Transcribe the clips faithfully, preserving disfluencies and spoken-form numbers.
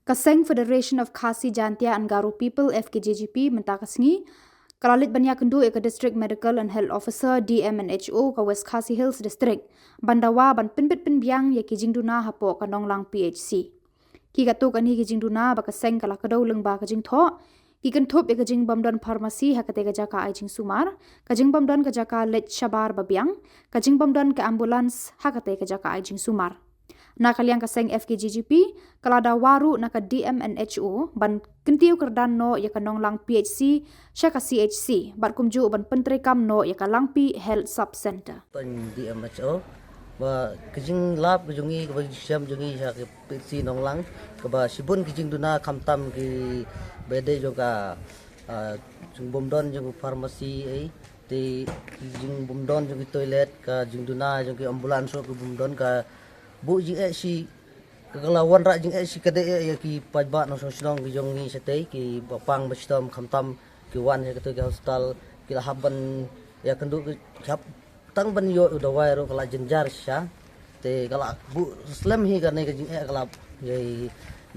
Ka Seng Federation of Khasi Jaintia and Garo People, F K J G P, mynta ka sngi ka la leit ban ïakynduh ïa ka District Medical and Health Officer, D M and H O, ka West Khasi Hills District, ban dawa ban pynbit pynbiang ïa ki jingduna hapoh ka Nonglang P H C. Ki katto katne ki jingduna ba ka seng ka la kdew lyngba ka jingthoh, ki kynthup ïa ka jingbym don pharmacy ha katei ka jaka ai jingsumar, ka jingbym don ka jaka leit shabar ba biang, ka jingbym don ka ambulance ha katei ka jaka ai jingsumar. Na ka liang ka seng F K J G P ka la dawa ruh na ka D M and H O ban kyntiew kyrdan noh ïa ka Nonglang P H C sha ka C H C, bad kumjuh ban pyntreikam noh ïa ka Langpih Health Sub Centre. Tang D M H O ba ka jinglap ka jong ngi, kaba jingshem jong ngi sha ka P H C Nonglang, kaba shibun ki jingduna khamtam ki bede jong ka, ah, jingbym don jong ka pharmacy, eh, te ki jingbym don jong ki toilet, ka jingduna jong ki ambulance ruh ki bym don, ka buh jingeh shi, ka la wanrah jingeh shi ka dei eh ïa ki paidbah nongshong shnong ki jong ngi shatei, ki ba pang ba shitom khamtam ki wan ïa katei ka hospital, ki la hap ban ïakynduh, ki hap tang ban ïoh u dawai ruh ka la jynjar shisha. Te ka la buh slem hi kane ka jingeh ka la ïa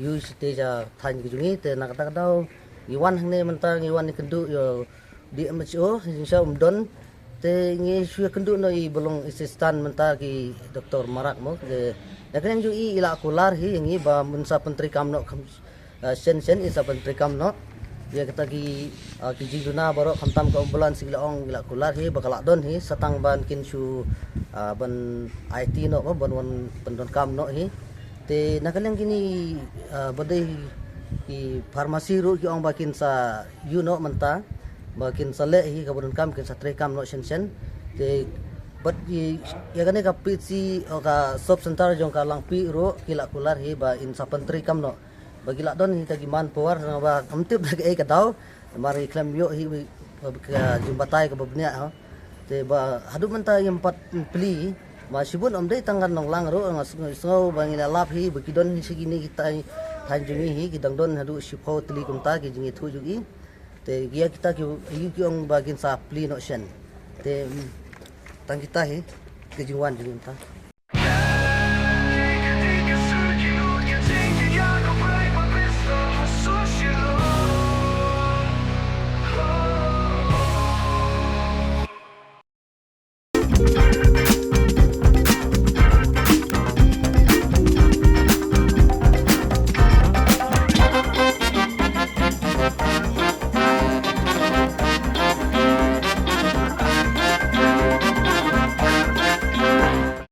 ïu shatei sha thaiñ ka jong ngi. Te na kata ka daw ngi wan hangne mynta, ngi wan ïakynduh ïa u D M H O, jingshisha um don. Te ngi shu ïakynduh noh i ba long assistant mynta, ki Doctor Marak mo. Te na ka liang jong i, i la kular hi ïa ngi ba ngin sa pyntreikam noh kham, ah, shen shen, i sa pyntreikam noh ïa kita ki, ah, ki jingduna baroh, khamtam ka ambulance, i la ong, i la kular hi ba ka la don hi, sa tang ban kin shu, ah, ban aiti noh, ban wan pyndonkam noh hi. Te na ka liang kine, ah, ba dei ki pharmacy ruh ki ong ba kin sa ïuh noh mynta, ba kin sa leh hi kaba donkam, kin sa treikam noh shen shen. Te bad ïa kane ka P H C, o ka sub center jong ka Langpih ruh ki la kular hi ba in sa pyntreikam noh. Ba ki la don hi kita ki manpower, ba kam tip da kaei ka daw, namar ngi khlem ïoh hi ka jingbatai kaba bniah ha. Te ba haduh mynta ngim pat plie, ma shibun ym dei tang ka Nonglang ruh, nga sngew, sngew ba ngi la lap hi ba ki don hi sha kine ki thaiñ, thaiñ jong ngi hi, ki dang don haduh shiphew tylli kumta ki jingïathuh jong i. Te ïa kita ki, ïa ki ong ba kin sa plie noh shen. Te, mm, tang kita hi ki jingwan jong ngi mynta.